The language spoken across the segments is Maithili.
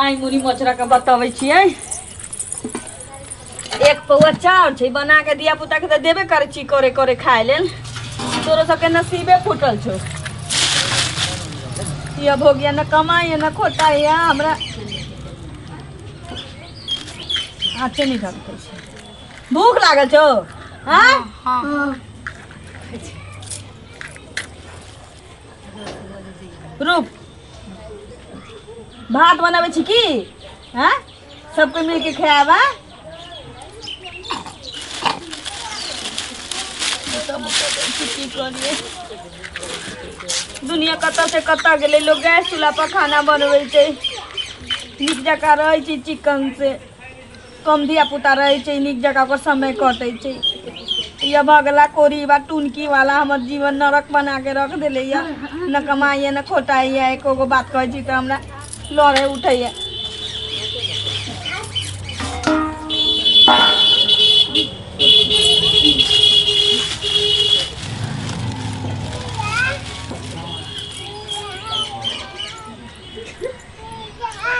आइ मुड़ी मचरा के बताबै छियै। एक पौआ चाउर छै, बना के धिया पुता के तऽ देबे करै छी करे करे खाय लेल। तोरो सबके नसीबे फूटल छौ। यह भोगिया न कमाई न खोटाई, हमरा हाथे नहीं ढकते छै। भूख लागल छौ? हाँ हाँ। रुक, भात बनाबै छी की? हाँ, सबके मिलके खायब। हाँ, की करिए, दुनिया कतऽ से कतऽ गेलै। लोग गैस चूल्हा पर खाना बनबै छै, नीक जकाँ रहै छै, चिकन से कम धिया पुता रहै छै, नीक जकाँ ओकर समय कटै छै। यह भऽ गेला कोरी बा टुनकी वाला, हमर जीवन नरक बना के रख देले। यऽ न कमाइए न खोटाइए, एको गो बात कहै छी तऽ हमरा लड़े उठैए।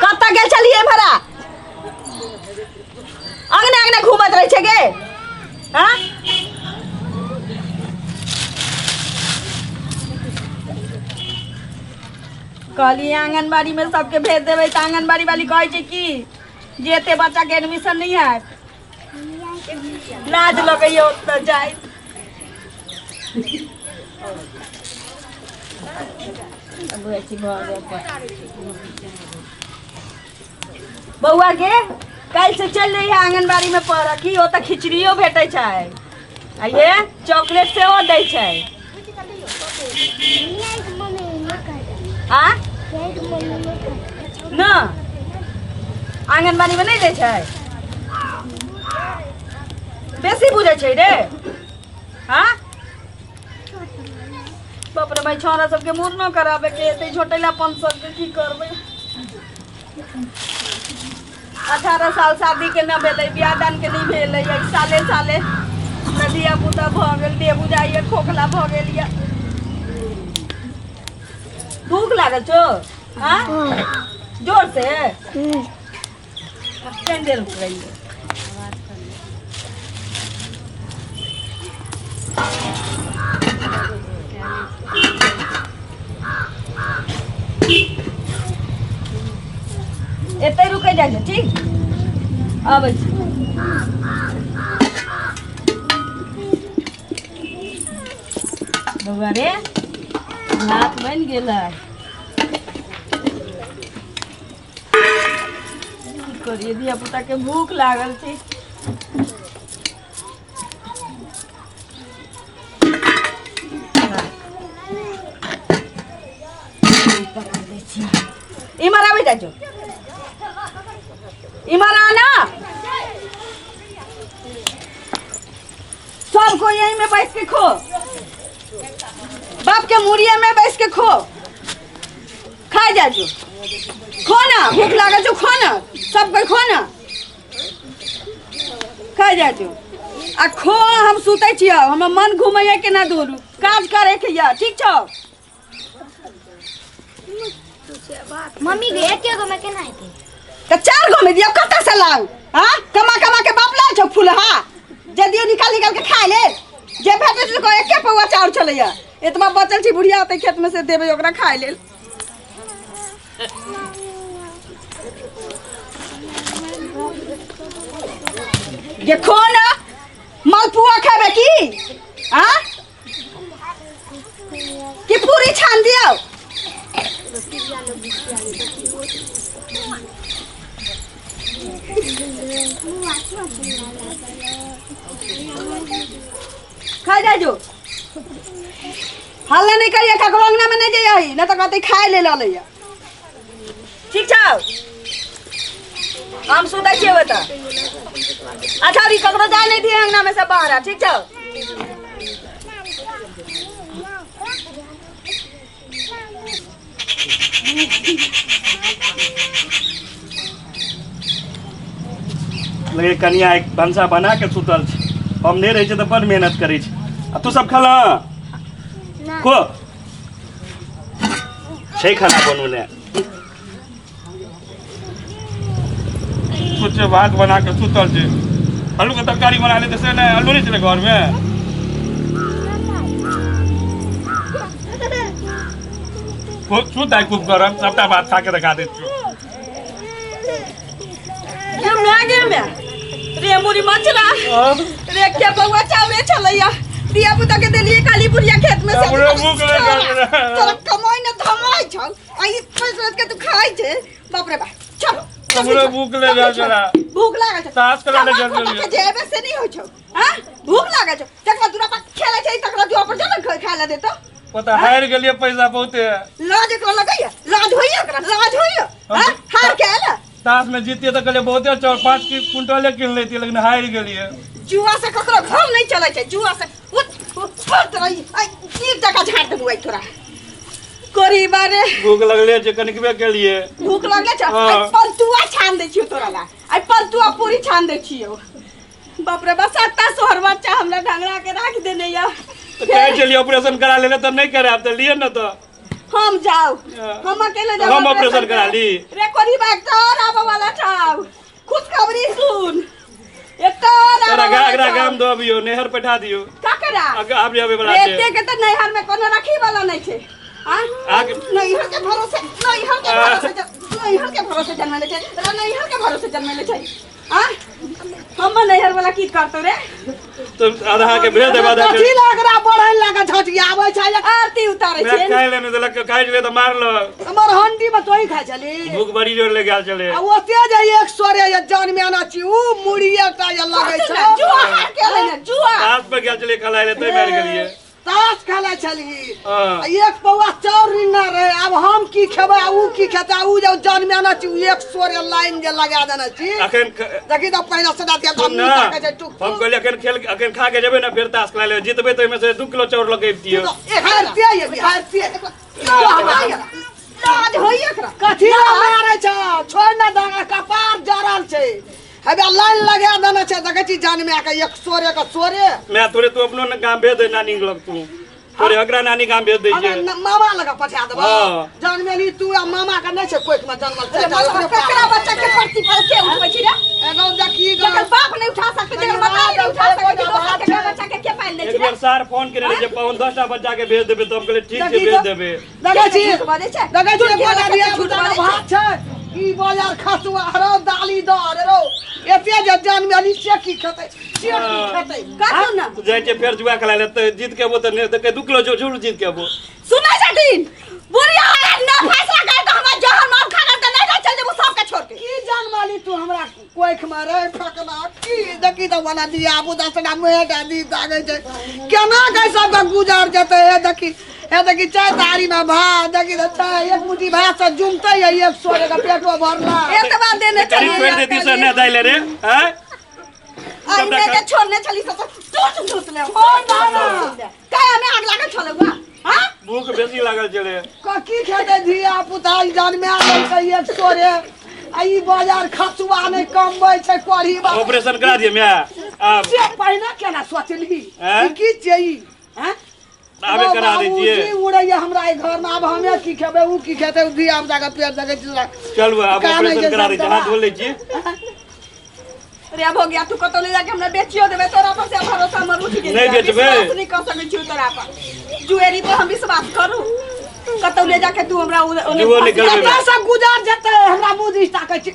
कतऽ गेल छलियै भरा? अंगने अंगने घूमत रहै छै गे। हाँ, कहलियै आंगनबाड़ी में सबके भेज देबै तऽ आंगनबाड़ी वाली कहै छै कि जे एते बच्चा के एडमिशन नहि हैत। लाज लगैया ओतऽ जाइत। बौआ के काल्हि से चलि जइहे आंगनबाड़ी में पढ़ऽ की। ओतऽ खिचड़ियो भेटै छै आ ये चॉकलेट सेहो दै छै। आ न आंगनबाड़ी में नहि दै छै? बेसी बुझै छै रे। हाँ, बाप रे भाई, छौड़ा सबके मुड़नो कराबे के हेतै। झोटेलापन सबके की करबै? 18 साल शादी के न भेलै, बियाह दान के नहि भेलै, एहि साले साले हमरा धिया पुता भऽ गेल। देह बुझाइए खोखला भऽ गेल यऽ। भूख लागल छौ? हाँ, जोर से कनि देर रुक रहिए। एतै रुकै जाइ छै, ठीक? अबै छी। बौआ रे, भात बनि गेलै। की करियै, धिया पुता के भूख लागल छै। इम्हर आबै जाइ छौ, इम्हर आ ना। सब कोई यहीं में बैठ के खो, बाप के मुड़िया में बैठ के खो। खा जा जो, खो ना, भूख लागल छौ, खो ना, सब कोई खो ना, खा जा जो आ खो। हम सुतै छियै, हमर मन घुमैया केना दूर काज करे के या। ठीक छौ? मम्मी गे, एके गो में केना हेतै? तऽ चार गो में दियौ, कतऽ से लाउ? हाँ, कमा कमा के बाप लाल छौ फुलहा, जे दियौ निकाल निकाल के खा ले। जे भेटै छै तो एके पौआ चाउर छलैया, एतबा बचल छै। बुढ़िया ओतै खेत में से देबै ओकरा खाय लेल। गे खो ना, मालपुआ खेबै की? हाँ, कि पूरी छान दियौ? खा जा जो, हल्ला नहीं करिए, ककरो अंगना में नहीं जाइए, ना तो कहते खाए ले लैया। ठीक छौ? हम सुतै छियै ओतऽ। अच्छा, अभी ककरो जाय नहीं दिए अंगना में से बाहर। ठीक छौ? लगे कनिया एक भनसा बना के सुतल छै। हम नहि रहै छै तऽ बड़ मेहनत करै छै। आ तू सब खेला? को छै खाना बनौने? सोचे भात बना के सुतल छै, आलू के तरकारी बना लेते से नहि, आलू नहि छलै घरमे। खूब सुत आइ, खूब गरम सबटा भात खा के देखा दै छियौ। गे my, गे my, रे मुरी मचरा रे, के बउआ चावले छलैया, धिया पुता के देलिए काली बुढ़िया खेत में से। हमरो भूख लागल रहे। तोरा कमाई न धमाई छौ आ ई पैसा के तू खाई छे। बाप रे बाप, चल। हमरो भूख लागल छला। भूख लागल छौ? ताश खेलै लए कमा गेल खोटा छलियै। के जेबे से नहीं होइ छौ। हां, भूख लागल छौ? जकरा दूरा पर खेलै छै तकरा दुआ पर चल, खाय ला देतो। पता हारि गेलियै पैसा बहुते। लाज एकरा लगैया? लाज होइया एकरा? लाज होइया? हां, हार के आयल। ताश में जीतिए तऽ कहलियै बहुते चाउर 5 क्विंटले कीन लैतियै, लेकिन हारि गेलियै। जुआ से ककरो घर नहीं चलै छै, जुआ से। उठ उठ तोरा ई आई नीक जकाँ झाड़ देबू आई तोरा कोरी बारे। भूख लगले छै, कनिकबे केलियै। भूख लगले छै? हाँ। आई पलतुआ छान दै छियौ तोरा ला, आई पलतुआ पूरी छान दै छियौ। बाप रे बाप, सत्ता सोहर बच्चा हमरा ढंगरा के राख देने या। तऽ कहै छलियै ऑपरेशन करा लेले, तऽ नहि करायब तऽ लिए ने तऽ। हम जाओ। हाँ। हम अकेले जाओ। हम ऑपरेशन करा ली। रे कोरी बाग तो और आबे वाला छाव, खुशखबरी सुन, एक तो और तोरा आबे वाला घाघरा छौ। गाम दो अबियो, नहर पठा दियो। ककरा? आगे आबे आबे वाला रे छै। एते के तऽ नैहर में कोनो रखी वाला नहीं छै। आ आगे नैहर के भरोसे, नैहर के भरोसे, नैहर के भरोसे जन्मेले छै रे, नैहर के भरोसे जन्मेले छै। आ हम नैहर वाला की करतो रे? तो आधा के भेज देब, आधा के कथी लगरा बढ़ै लगा झटियाबै छै? आरती उतारै मैं छै। खाय ले नहि देलक, खाय छलै तऽ मारलक। हमर हंडी में तोही खाइ छली? भूख बड़ी जोर ले गेल छलै। आ ओते जे एक सरे जे जनमे आना छी उ मुड़िए टा जे लगै कथी छै। ने, जुआ हार के एलै ने जुआ। ताश पर गेल छलै खेलाय ले, तै मारि गेलियै। ताश खेलै छलही? हाँ। आ एक पौआ चाउर रिन्ना रहे, आब हम की खेबै आ उ की खेतै? आ उ जे जनमे आना छी उ एक सोरे लाइन जे लगा देने छी। अखन देखी तऽ पहिने सदा तेल सुन मुँह ना, ताकै छै टुक। हम कहलियै अखन खेल, अखन खा के जेबै ने, फेर ताश खेलाय ले जीतबै तऽ ओहिमे से 2 किलो चाउर लऽ के अबितियै। हारते ये, हारते। लाज होइए एकरा? कथी ला मारै छ? छोड़ ना दागा, कपार जरल छै, हेबे लाइन लगा देने छै। देखै छी जनमे के एक सोरे के सोरे। मैं तोरे तू अपनो ने गाम भेज दे, नानी लग, तू तोरे अगरा नानी गाम भेज दै हमरा छियै। मामा लगा पठा देबो। हाँ। जनमेली तू आ मामा के नहि छै कोख में जनमल छै। ककरा बच्चा के प्रति पर के उठबै छी रे? एगो देखी गो। जकर बाप नहीं उठा सकते, जकर मतारी नहीं उठा सकते, दोसर के बच्चा के के पालि दै एक छी रे? बेर सार फोन केने रहै जे पवन 10टा बच्चा के भेज देबै, तऽ हम कहलियै ठीक छै, देखी भेज तो। देबै। देखै छी। झूठ बजै छै। देखै छी, झूठ गोटा बजै दिया छै, झूठ बुता बजै छै। भात छै ई बाजार खसुआ हरो दाली दर रो, एते जे जनमेली से की खेतै, से की खेतै? कथू ना। तऽ जाइ छियै फेर जुआ खेलाय लए, तऽ जीत के अबो तऽ नहि देखै, 2 किलो जरूर जीत के अबो। सुनै छथिन बुढ़िया, न फैसला कर तऽ हमरा जहर मार खाना तऽ नहीं चल जेबू सबके छोड़ के। की जनमाली तू हमरा कोख में रे फकना? की देखी तऽ वाला दिया बुता सना मुहे टा दी तागे छै, केना के सबके गुजर जेतै? हे देखी, हे देखी, चाय थारी में भात देखी तऽ छै, एक मुट्ठी भात से जुमतै है एक सोरे के पेटो भरला। एतबा देने करीब छलियै। छोड़ि देती से नहि दै ले रे आँय? आई सबटा के छोड़ने छली सब टूट टूट ले हो ना काय हमें आग लागल छले हुआ। हां, भूख बेसी लागल छलै। की खेतै धिया पुता? ई जनमे देलकै एक सोरे आ ई बाजार खसुआ नहि कमबै छै कढ़ी बा। ऑपरेशन करा दियै माय आब। से पहिने केना सोचली? हैं? ई की छियै ई? हैं? आबे करा दै छियै। बाबूजी उड़ैया हमरा ई घर में, आब हमे की खेबै, उ की खेतै? उ धिया पुता के पेट देखै छी। चलू आब कानै ऑपरेशन छै करा दै छियै, सब। हाथ धो लै छियै। रे अब हो गया, तू कतौ ले जाके हमरा बेचियो देबे, तोरा पर से भरोसा हमर उठ गेल। नहि बेचबै। विश्वास नहीं कर सकै छियौ तोरा पर, जुएरी पर हम विश्वास करू? कतौ ले जाके तू हमरा ओने जुओ नहि करबै। कतऽ से गुजर जेतै? हमरा मुँह दिस ताकै छी।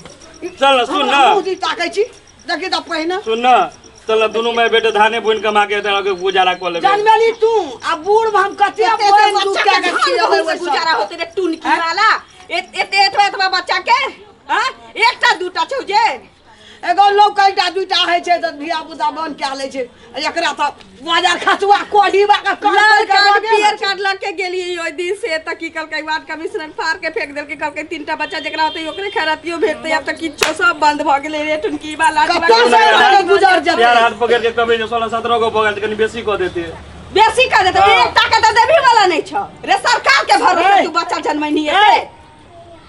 चल न, सुन हमरा न। मुँह दिस ताकै छी, देखी तऽ पहिने। सुन न, चल दुनू माय बेटे धाने बुनि कमा के तोरा के गुजारा कऽ लेबै। जनमेली तू आ बूढ़ हम कते एते बोनि बच्चा दुख के के धान खिएबै गहूम से ओहि गुजारा सबके। होते रे टुनकी वाला? एते एतबा एतबा बच्चा के, हाँ, एकटा दूटा छौ जे एगो लौकैटा दूटा होइ छै तऽ धिया पुता बन कए लै छै, एकरा तऽ बाजार खसुआ कोढ़ी बा के लाल कटै के कार्ड रोगे पियर ने छै। कार्ड लऽ के गेलियै ओहि दिन से, तऽ की कहलकै वार्ड कमिश्नर, फाड़ के फेंक देलकै। कहलकै तीनटा बच्चा जेकरा होतै ओकरे खैरातियो भेटतै। आब तऽ किछो सब बंद भऽ गेलै रे टुनकी वाला। कतऽ से एना गुजर जेतै? यार, हाथ पकड़ के कहबै जे 16-17 गो भऽ गेल तऽ कनि बेसी कऽ देते। बेसी कऽ देतै? हाँ। एकटा के तऽ देबही वाला नहि छौ रे, सरकार के भरोसे तू बच्चा जनमैनी एते।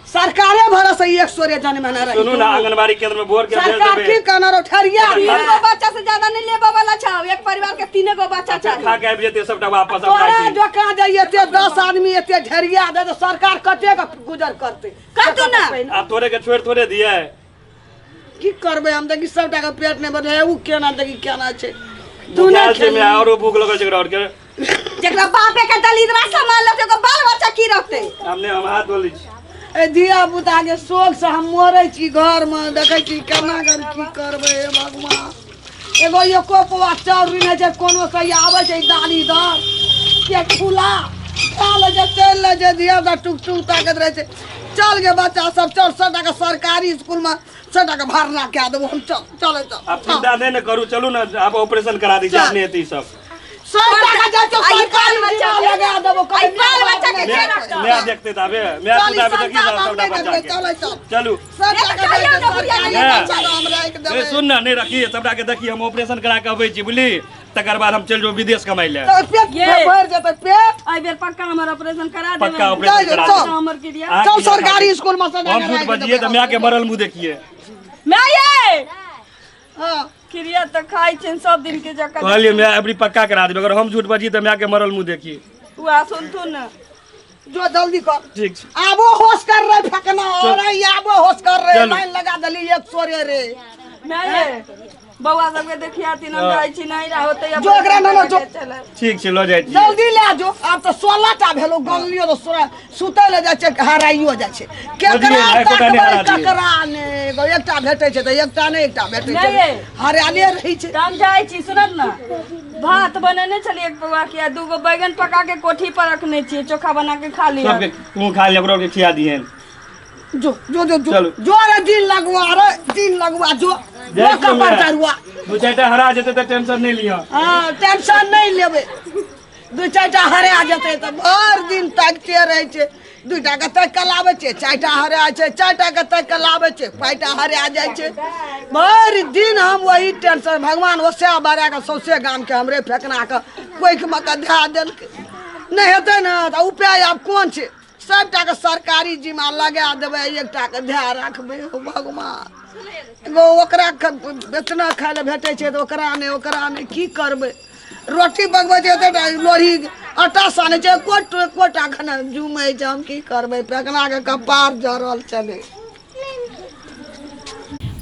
सरकारे भरोसे एक सोरे जनमे रही। सुनू ना, आंगनबाड़ी केंद्र में भोर के भेज सरकार देबै। की कहना रो ठरिया। तीन गो बच्चा से ज्यादा नहीं लेबा वाला छौ, एक परिवार के तीने गो बच्चा खा चाही। के आबि जेतै सबटा वापस। तोरा अपना छी। जोका जे एते 10 आदमी एते ढेरिया दे तऽ सरकार कतेक गुजर करतै? कतू ना। आब तोरे के छोड़ि थोड़े दियै। की करबै हम? देखी सबटा के पेट नहि बढ़े, उ केना देखी केना छै। तू भूखायल नहि छै खेलही। माय, आरो भूख लगल छै एकरा आओर के। जेकरा बापे के दलिदरा सामान लगते, ओकर बाल बच्चा की रखते? हम नहि, हम हाथ धो लै छी। ए धिया पुता के शोक से हम मरै छी घर मे, देखै छी केना कर की करबै। हे भगवान, एगो एको पौआ चाउर नहि छै कोनो से, आबै छै दाली दर के खुला खा लै छै, चलि लै छै। धिया पुता टुक टुक ताकैत रहै छै। चल गे बच्चा सब, चल। सबटा के सरकारी स्कूल मे सबटा के भरना कए देबो हम। चल चल चल। आब चिंता नहि ने करू, चलू ने, आब ऑपरेशन करा दै छी। चल। आब नहि हेतै ई सब। सबटा के जाइ छै आ ई सरकारी बाल बच्चा जिम्मा लगा देबो। आ ई बाल बच्चा के के रखतौ? माय देखतै तऽ आबे माय चल, ई तू आबे देखी संतान हम सबटा नहि बच्चा देखबै। के चलै चल। चलू। सबटा के जाइ छै सरकारी नहि। बच्चा हम राखि ए देबै। सुन ने, नहि रखी सबटा के, देखी हम ऑपरेशन करा के अबै छी, बुझली? तकर बाद हम चलि जेबो विदेश कमाइ लए। तऽ पेट ये। भरि जेतै पेट। एहि बेर पक्का हमर ऑपरेशन करा देबै। पक्का ऑपरेशन करा चल। देबै। हमर क्रिया। अहाँ चल की सरकारी स्कूल में सजा हम झूठ बजिए तऽ माय के मरल मुँह देखिए। माय ये हाँ। क्रिया तऽ खाइ छै सब दिन के जकाँ। कहलियै माय अबरी पक्का करा देबै, अगर हम झूठ बजिए तऽ माय के मरल मुँह देखिए। उहा सुनथुन ने। जो जल्दी कर। ठीक छै। आबो होश कर रे फकना, अरे आबो होश कर रे। चलू। लाइन लगा देली एक सोरे रे। माय ये बौआ सबके देखिया तीन, हम जाइ छी, नहीं रहो तऽ जो एकरा ना ना जो। ठीक छै, लऽ जाइ छी। जल्दी ले जो। आब तऽ 16 टा भेलो, गनलियो तऽ 16। सुतै लए जाइ छै, हराइयो जाइ छै। केकरा बुझलियै, एकोटा नहि तकबै? हरा दियै। ककरा ने एगो एकटा भेटै छै तऽ एकटा नहि, एकटा भेटै नहि छै, ये। हराले रहै छै। तऽ हम जाइ छी। सुनत ने, भात बनेने छलियै एक पौआ के आ दूगो बैगन पका के कोठी पर रखने छियै, चोखा बना के खा लिअ। सबके तू खा ले, ओकरो के खिया दिहन। जो जो जो जो। चलू। जो रे दिन लगवा रे, दिन लगवा जो। जाइ जो छियौ कपार माय। चढ़ुआ। दू चारिटा हरा जेतै तऽ टेंशन नहि लिअ। हँ, टेंशन नहि लेबै। दू चारिटा हरा जेतै तऽ भरि दिन ताकिते रहै छै। दूटा के ताकि कऽ लाबै छै, चारिटा हरा छै। चारिटा के ताकि कऽ लाबै छै, पाँचटा हरा जाइ छै। भरि दिन हम वही टेंशन। भगवान ओसे बढ़ा कऽ सौंसे गामके हमरे फेकना कऽ कोखिमे कऽ धए देलकै। नहि हेतै ने तऽ उपाय आब कोन छै? सबटाके सरकारी जिम्मा लगा देबै, एकटाके ध्यान राखबै। हो भगवान, एगो ओकरा बेतना खाय लए भेटै छै तऽ ओकरा नहि, ओकरा नहि। की करबै? रोटी पकबै छै एतेटा लोढ़ी, आटा सानै छै, एकोटा खाना जुमै छै। हम की करबै? फेकनाके कपार जरल छलै।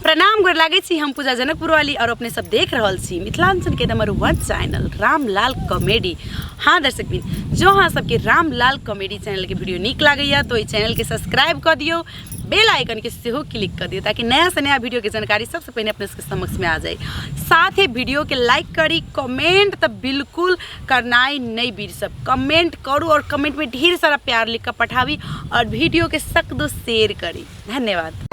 प्रणाम, गोर लागै छी। हम पूजा जनकपुर वाली और अपने सब देख रहल छी मिथिलांचल के नंबर 1 चैनल रामलाल कॉमेडी। हाँ दर्शक बिन, जो अहाँ सबके रामलाल कॉमेडी चैनल के वीडियो नीक लागैया तो एहि चैनल के सब्सक्राइब कऽ दियौ, बेल आइकन के सेहो क्लिक कऽ दियौ, ताकि नया से नया वीडियो के जानकारी सबसे पहिने अपने सबके समक्ष में आ जाए। साथ ही वीडियो के लाइक करी, कमेंट तऽ बिल्कुल करनाइ नहि बिसरब। कमेंट करू और कमेंट में ढेर सारा प्यार लिख कऽ पठाबी और वीडियो के सक दो शेयर करी। धन्यवाद।